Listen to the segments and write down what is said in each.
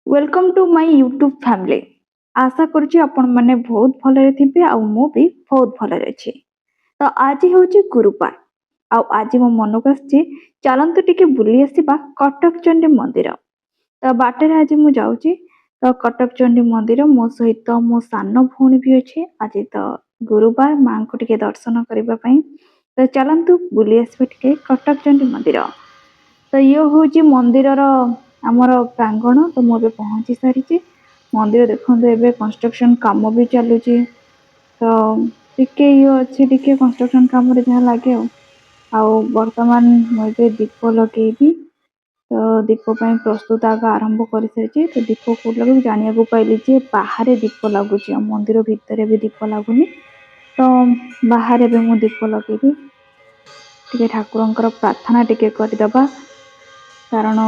Welcome to my YouTube family. ଆଶା କରୁଛି ଆପଣମାନେ ବହୁତ ଭଲରେ ଥିବେ ଆଉ ମୁଁ ବି ବହୁତ ଭଲରେ ଅଛି। ତ ଆଜି ହେଉଛି ଗୁରୁବାର ଆଉ ଆଜି ମୋ ମନକୁ ଆସିଛି, ଚାଲନ୍ତୁ ଟିକେ ବୁଲି ଆସିବା କଟକ ଚଣ୍ଡୀ ମନ୍ଦିର। ତ ବାଟରେ ଆଜି ମୁଁ ଯାଉଛି ତ କଟକ ଚଣ୍ଡୀ ମନ୍ଦିର। ମୋ ସହିତ ମୋ ସାନ ଭଉଣୀ ବି ଅଛି। ଆଜି ତ ଗୁରୁବାର, ମାଙ୍କୁ ଟିକେ ଦର୍ଶନ କରିବା ପାଇଁ। ତ ଚାଲନ୍ତୁ ବୁଲି ଆସିବା ଟିକେ କଟକ ଚଣ୍ଡୀ ମନ୍ଦିର। ତ ଇଏ ହେଉଛି ମନ୍ଦିରର ଆମର ପ୍ରାଙ୍ଗଣ। ତ ମୁଁ ଏବେ ପହଞ୍ଚି ସାରିଛି ମନ୍ଦିର। ଦେଖନ୍ତୁ, ଏବେ କନଷ୍ଟ୍ରକ୍ସନ କାମ ବି ଚାଲୁଛି, ତ ଟିକେ ଇଏ ଅଛି, ଟିକେ କନଷ୍ଟ୍ରକ୍ସନ କାମରେ ଯାହା ଲାଗେ। ଆଉ ବର୍ତ୍ତମାନ ମୁଁ ଏବେ ଦୀପ ଲଗେଇବି। ତ ଦୀପ ପାଇଁ ପ୍ରସ୍ତୁତ ଆଗ ଆରମ୍ଭ କରିସାରିଛି। ତ ଦୀପ କୋଉଠି ଲଗେଇବି, ଜାଣିବାକୁ ପାଇଲି ଯେ ବାହାରେ ଦୀପ ଲାଗୁଛି ଆଉ ମନ୍ଦିର ଭିତରେ ବି ଦୀପ ଲାଗୁନି। ତ ବାହାରେ ଏବେ ମୁଁ ଦୀପ ଲଗେଇବି। ଟିକେ ଠାକୁରଙ୍କର ପ୍ରାର୍ଥନା ଟିକେ କରିଦେବା, କାରଣ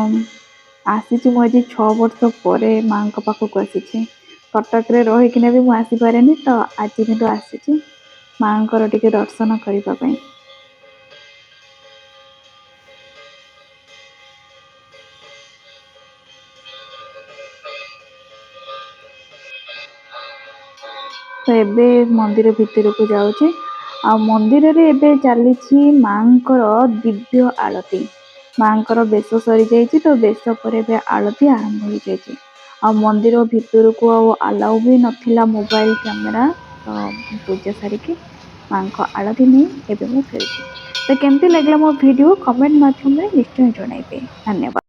ଆସିଛି ମୁଁ ଆଜି 6 ବର୍ଷ ପରେ ମାଙ୍କ ପାଖକୁ ଆସିଛି। କଟକରେ ରହିକିନା ବି ମୁଁ ଆସିପାରେନି, ତ ଆଜି କିନ୍ତୁ ଆସିଛି ମାଙ୍କର ଟିକେ ଦର୍ଶନ କରିବା ପାଇଁ। ତ ଏବେ ମନ୍ଦିର ଭିତରକୁ ଯାଉଛି ଆଉ ମନ୍ଦିରରେ ଏବେ ଚାଲିଛି ମାଙ୍କର ଦିବ୍ୟ ଆଳତୀ। ମାଙ୍କର ବେଶ ସରିଯାଇଛି, ତ ବେଶ ପରେ ଏବେ ଆଳତୀ ଆରମ୍ଭ ହୋଇଯାଇଛି। ଆଉ ମନ୍ଦିର ଭିତରକୁ ଆଉ ଆଲାଉ ବି ନଥିଲା ମୋବାଇଲ କ୍ୟାମେରା। ତ ପୂଜା ସାରିକି ମାଙ୍କ ଆଳତୀ ନେଇ ଏବେ ମୁଁ ଫେରୁଛି। ତ କେମିତି ଲାଗିଲା ମୋ ଭିଡ଼ିଓ, କମେଣ୍ଟ ମାଧ୍ୟମରେ ନିଶ୍ଚୟ ଜଣାଇବେ। ଧନ୍ୟବାଦ।